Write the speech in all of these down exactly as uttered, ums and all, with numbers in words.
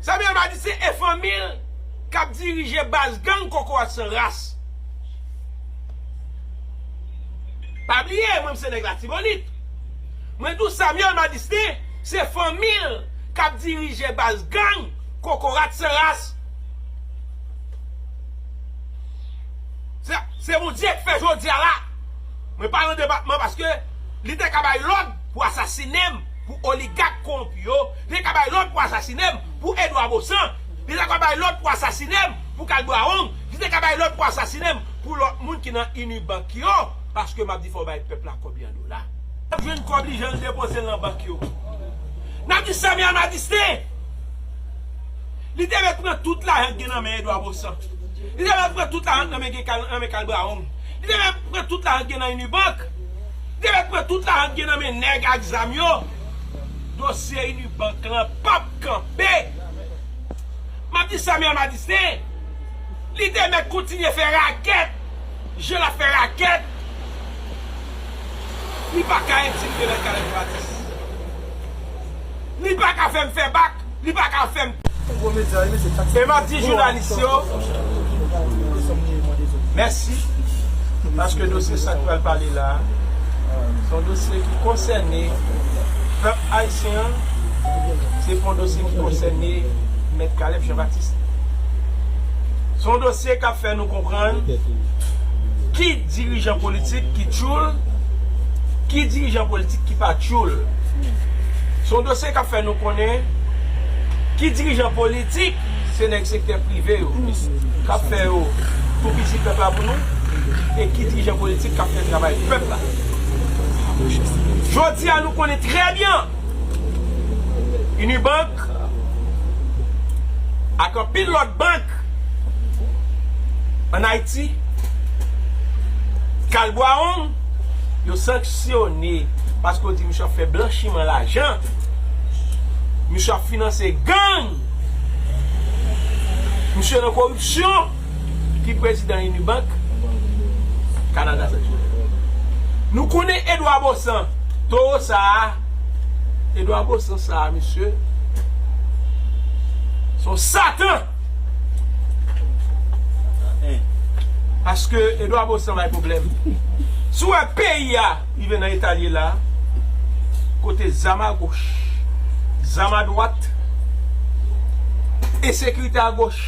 Samuel Madistin e fanmi l k ap dirije baz gang Kokorat San Ras. Pa bliye, mwen m se nèg Latibonit. Mwen di w Samuel Madistin se fanmi l k ap dirije baz gang Kokorat San Ras. Se, se Bondye k fè jodi a la. Mwen pa nan depatman paske li te ka bay lòd pou asasinen m, pou oligak kowonpi yo. Li te ka bay lòd pou asasinen m, pou Edouard Baussan. Li te ka bay lòd pou asasinen m, pou Kalbrawong. Li te ka bay lòd pou asasinen m, pou lòt moun ki nan Unibank yo. Paske m ap di fò w bay pèp la kòb li an dola. L ap jwenn kòb li jan l depoze l nan bank yo. N ap di Samuel Madistin. Li te mèt pran tout lajan k gen nan men Edouard Baussan. Li te mèt pran tout lajan k nan men gen Kal-, nan men Kalbrawong. Li te mèt pran tout lajan k gen nan Unibank. Li te mèt pran tout lajan k gen nan men nèg ak zam yo. Dosye Unibank lan p ap kanpe. M ap di Samuel Madistin, li te mèt kontinye fè rakèt. Jan l ap fè rakèt, li pa ka entimide Mèt Caleb Jean-Baptiste. Li pa ka fè m fè bak, li pa ka fè m. E m ap di jounalis yo, mèsi, paske dosye sa k pral pale la a, se yon dosye ki konsène pèp ayisyen an, se pa yon dosye ki konsène Mèt Caleb Jean-Baptiste. Se yon dosye k ap fè nou konprann ki dirijan politik ki tchoul, ki dirijan politik ki pa tchoul. Se yon dosye k ap fè nou konnen ki dirijan politik se nèg sektè prive yo k ap fè yo toupizi pèp la pou nou, e ki dirijan politik k ap fè travay pèp la. Jodi a, nou konnen trè byen Unibank ak anpil lòt bank ann Ayiti, Kalbwawon, yo sanksyone paske yo di misye ap fè blanchiman lajan, misye ap finanse gang, misye nan koripsyon. Ki prezidan Unibank? Kanada Century. Nou konnen Edouard Baussan, towo sa a, Edouard Baussan sa a, mesye, se yon satan. Paske Edouard Baussan bay pwoblèm. Si w wè peyi a rive nan eta l ye la, kote zam agoch, zam adwat, ensekirite agoch,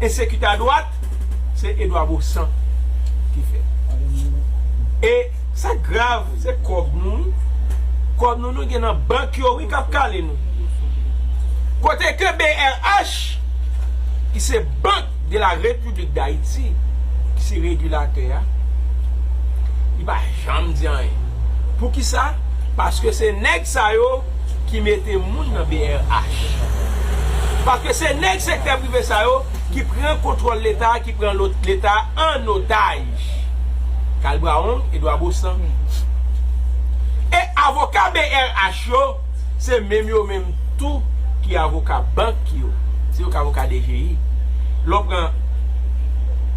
ensekirite adwat, se Edouard Baussan ki fè. E sa grav, se kòb nou, wi. Kòb nou, nou gen nan bank yo, wi, k ap kale nou. Kote ke B R H, ki se Bank de la République d'Haïti, ki se regilatè a, li pa janm di anyen. Poukisa? Paske se nèg sa yo ki mete moun nan B R H. Paske se nèg sektè prive sa yo ki pran kontwòl Leta, ki pran lo-, Leta an otaj. Kalbwawon, Edouard Baussan. E avoka B R H yo, se menm yo menm tou ki avoka bank yo. Se yo k avoka D G I. Lè w pran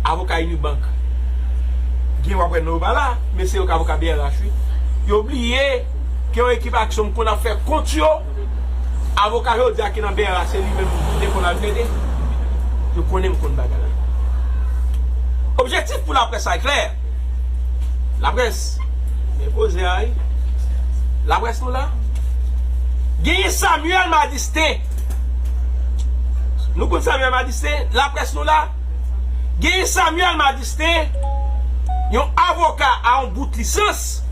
avoka Unibank, gen w ap wè non yo pa la, men se yo k avoka B R H, wi. Yo bliye ke yon ekip aksyon m konn ap fè kont yo. Avoka jodi a ki nan B R H, se li menm m te konn al plede. Yo konnen m konn bagay la. Objektif pou laprès la klè. Laprès, men poze a, wi. Laprès nou la. Genyen Samuel Madistin. Nou konn Samuel Madistin, laprès nou la. Genyen Samuel Madistin, yon avoka a yon bout lisans,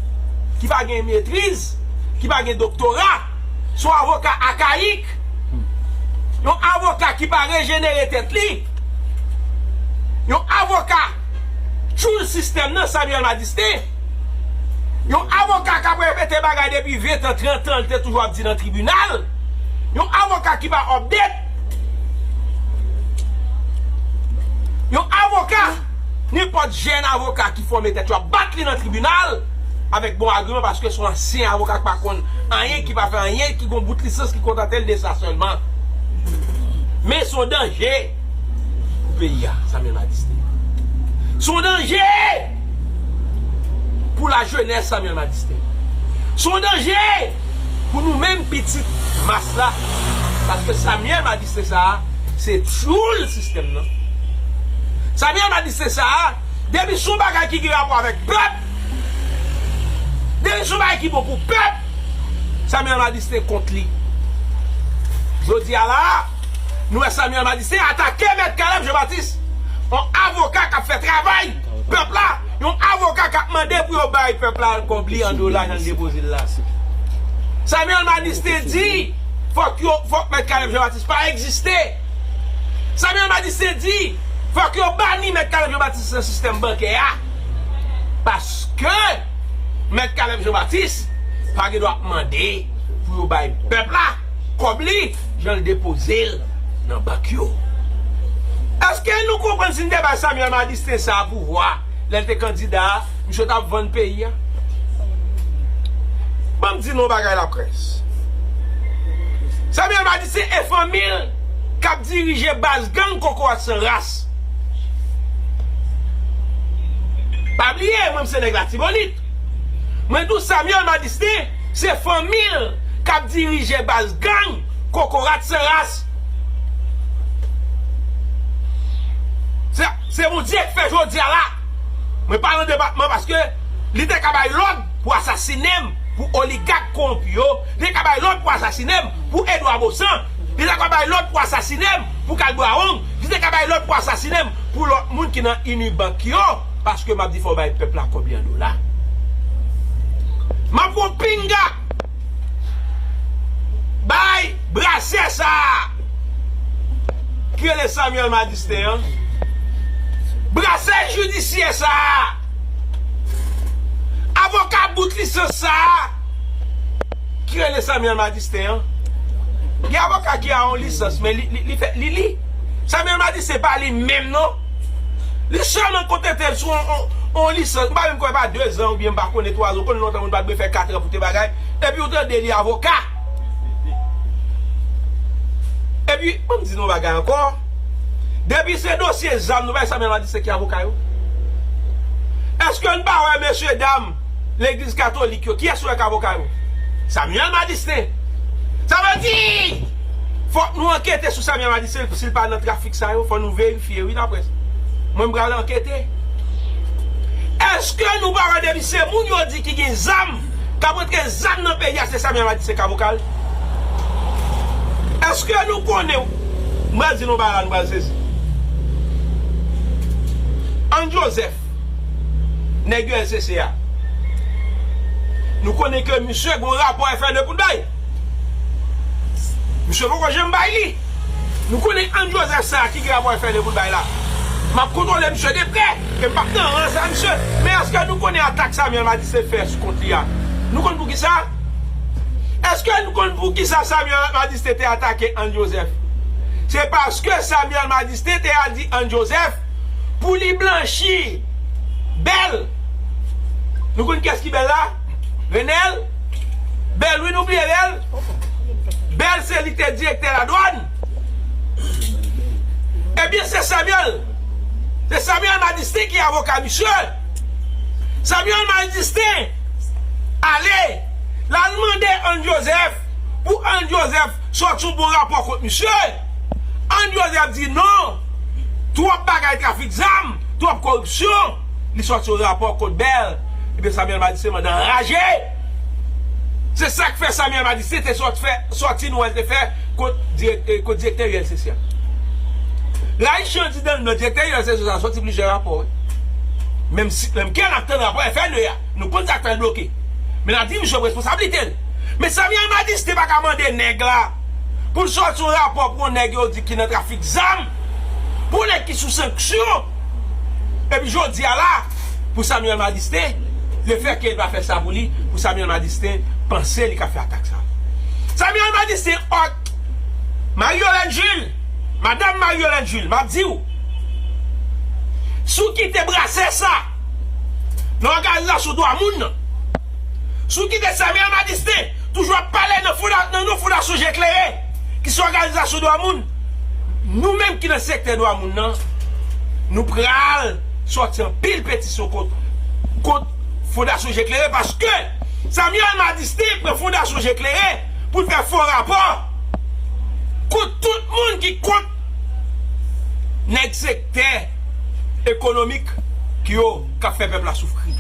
ki pa gen metriz, ki pa gen doktora, se yon avoka akayik, yon avoka ki pa rejenere tèt li, yon avoka tchoul sistèm nan, Samuel Madistin, yon avoka k ap repete bagay depi ven tan, trant an, li te toujou ap di nan tribinal, yon avoka ki pa update, yon avoka, nenpòt jèn avoka ki fòme tèt yo ap bat li nan tribinal avèk bon agiman, paske se yon ansyen avoka ki pa konn anyen, ki pa fè anyen, ki gon bout lisans ki kontante l de sa sèlman. Men se yon danje pou peyi a, Samuel Madistin. Se yon danje pou lajenès, Samuel Madistin. Se yon danje pou nou menm pitit mas la. Paske Samuel Madistin sa a, se tchoul sistèm nan. Samuel Madistin sa a, depi se yon bagay ki gen rapò avèk pèp, depi se yon bagay ki bon pou pèp, Samuel Madistin kont li. Jodi a la, nou wè Samuel Madistin atake Mèt Caleb Jean Baptiste, yon avoka k ap fè travay pèp la, yon avoka k ap mande pou yo bay pèp la kòb li an dola jan l depoze l la. Samuel Madistin di, fòk yo, fòk Mèt Caleb Jean Baptiste pa egziste. Samuel Madistin di, fòk yo bani Mèt Caleb Jean Baptiste nan sistèm bankè a. Paske Mèt Caleb Jean Baptiste pa gen dwa ap mande pou yo bay pèp la kòb li, jan l depoze l nan bank yo. Èske nou konprann si n te bay Samuel Madistin sa a pouvwa, lè l te kandida a, misye t ap vann peyi a? Ban m di nou yon bagay, laprès. Samuel Madistin e fanmi l k ap dirije baz gang Kokorat San Ras. Pa bliye, mwen, m se nèg Latibonit. Mwen tou, Samuel Madistin, se fanmi l k ap dirije baz gang Kokorat San Ras. Se, se Bondye k fè jodi a la. Mwen pa nan depatman paske li te ka bay lòd pou asasinen m, pou oligak kowonpi yo. Li te ka bay lòd pou asasinen m, pou Edwa Bosan. Li te ka bay lòd pou asasinen m, pou Kalbwawong. Li te ka bay lòd pou asasinen m, pou lòt moun ki nan Unibank yo. Paske m ap di fò w bay pèp la kòb li an dola. M ap pran pinga bay brasè sa a ki rele Samuel Madistin an. Brasè jidisyè sa a. Avoka bout lisans sa a ki rele Samuel Madistin an. Gen avoka ki a yon lisans, men li, li, li fè, li li. Samuel Madistin pa li menm non. Li sèlman kontante l sou yon, yon, yon lisans. M pa menm kwè pa dezan oubyen m pa konnen twazan. Ou konn lontan moun pa t dwe fè katran pou te bagay. Epi ou tande li avoka. Epi, ban m di nou yon bagay ankò. Depi se dosye zam, nou bay Samuel Madistin ki avoka yo. Èske n pa wè mesye dam legliz katolik yo? Kiyès ou wè k avoka yo? Samuel Madistin. Sa vle di, fòk nou ankete sou Samuel Madistin, si l pa nan trafik sa yo, fò nou verifye, wi, laprès. Mwen, m pral ankete. Èske nou pa wè depi se moun yo di ki gen zam, k ap rantre zam nan peyi a, se Samuel Madistin k avoka l? Èske nou konnen, m pral di nou bagay la, nou pral sezi. Ann Joseph, nèg U L C C a. Nou konnen ke misye gen yon rapò F N E pou l bay. Misye poko janm bay li. Nou konnen Ann Joseph sa a ki gen rapò F N E pou l bay la. M ap kontwole misye de prè, e m p ap nan rans a misye. Men èske nou konnen atak Samuel Madistin fè sou kont li a? Nou konn poukisa? Èske nou konn poukisa Samuel Madistin te atake Ann Joseph? Se paske Samuel Madistin te al di Ann Joseph pou li blanchi Bèl. Nou konn kiyès ki Bèl la? Renèl? Bèl, wi, nou bliye Bèl. Bèl se li te direktè ladwàn. Ebyen, se Samuel. Se Samuel Madistin ki avoka misye. Samuel Madistin ale, l al mande Ann Joseph pou Ann Joseph sòti yon bon rapò kont misye. Ann Joseph di non. Twòp bagay trafik zam, twòp koripsyon. Li sòti yon rapò kont Bèl. Ebyen, Samuel Madistin mande anraje. Se sa k fè Samuel Madistin te sòt fè, sòti nou wè l te fè kont dirèk-, eh, kont direktè U L C C a. Rayichan di nan, nan direktè U L C C a sòti plizyè rapò, wi. Menm si, menm ke n ap tann rapò F N E a, nou konn sa k fè l bloke. Men n ap di misye pran responsablite l. Men Samuel Madistin pa ka mande nèg la pou l sòti yon rapò pou yon nèg yo di ki nan trafik zam, pou yon nèg ki sou sanksyon. Epi jodi a la, pou Samuel Madistin, lefètke l pa fè sa pou li, pou Samuel Madistin panse li ka fè atak sa. Samuel Madistin, òk, Marie Yolène Jules, madanm Marie Yolène Jules, m ap di w, si w kite brasè sa nan òganizasyon dwa moun nan, si w kite Samuel Madistin toujou ap pale nan fonda-, nan non Fondasyon Je Klere, ki se òganizasyon dwa moun, nou menm ki nan sektè dwa moun nan, nou pral sòti anpil petisyon kont, kont Fondasyon Je Klere, paske Samuel Madistin pran Fondasyon Je Klere pou l fè fo rapò. ki kont nèg sektè ekonomik ki yo k ap fè pèp la soufri.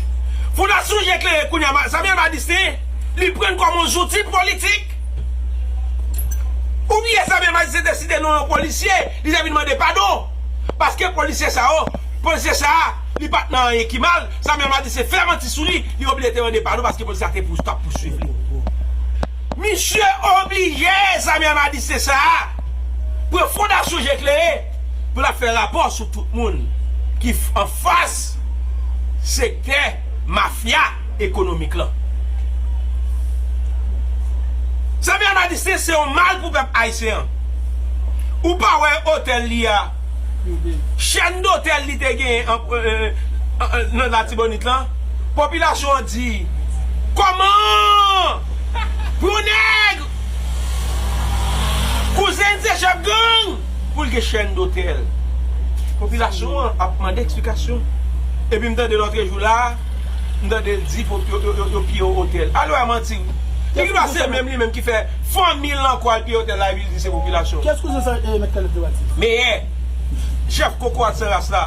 Fondasyon Je Klere kounye a, Samuel Madistin, li pran l kòm yon zouti politik. Ou bliye Samuel Madistin deside non yon polisye, li te vin mande padon. Paske polisye sa yo, polisye sa a, li pa t nan anyen ki mal, Samuel Madistin fè manti sou li, li oblije te mande padon paske polisye a te pou, t ap pouswiv li. Misye oblije Samuel Madistin sa a pran Fondasyon Je Klere pou l ap fè rapò sou tout moun ki f- anfas sektè mafya ekonomik lan. Samuel Madistin se yon mal pou pèp ayisyen an. Ou pa wè otèl li a, chèn dotèl li te genyen an, euh, an, an, nan Latibonit lan? Popilasyon an di, kòman pou yon nèg kouzen se chèf gang pou l gen chèn dotèl? Popilasyon an ap mande eksplikasyon. Epi m tande lòtrejou la, m tande l di pou yo, yo, yo, yo piye yon otèl. Alò, a manti wi. Li gen dwa se menm li menm ki fè fanmi l ankò al piye otèl la epi l di se popilasyon. Kiyès kouzen sa, eh, Mèt Kalèt te pati? Meyè. Chèf kokorat san ras la.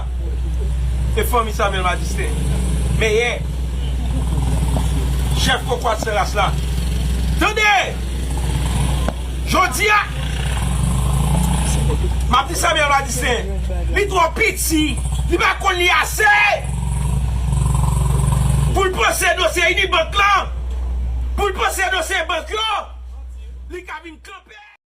E fanmi Samuel Madistin. Meyè. Chèf kokorat san ras la. Tande! Jodi a, m ap di Samuel Madistin, li twò piti, li pa konn li ase pou l panse dosye Unibank lan, pou l panse dosye bank yo, li ka vin kanpe.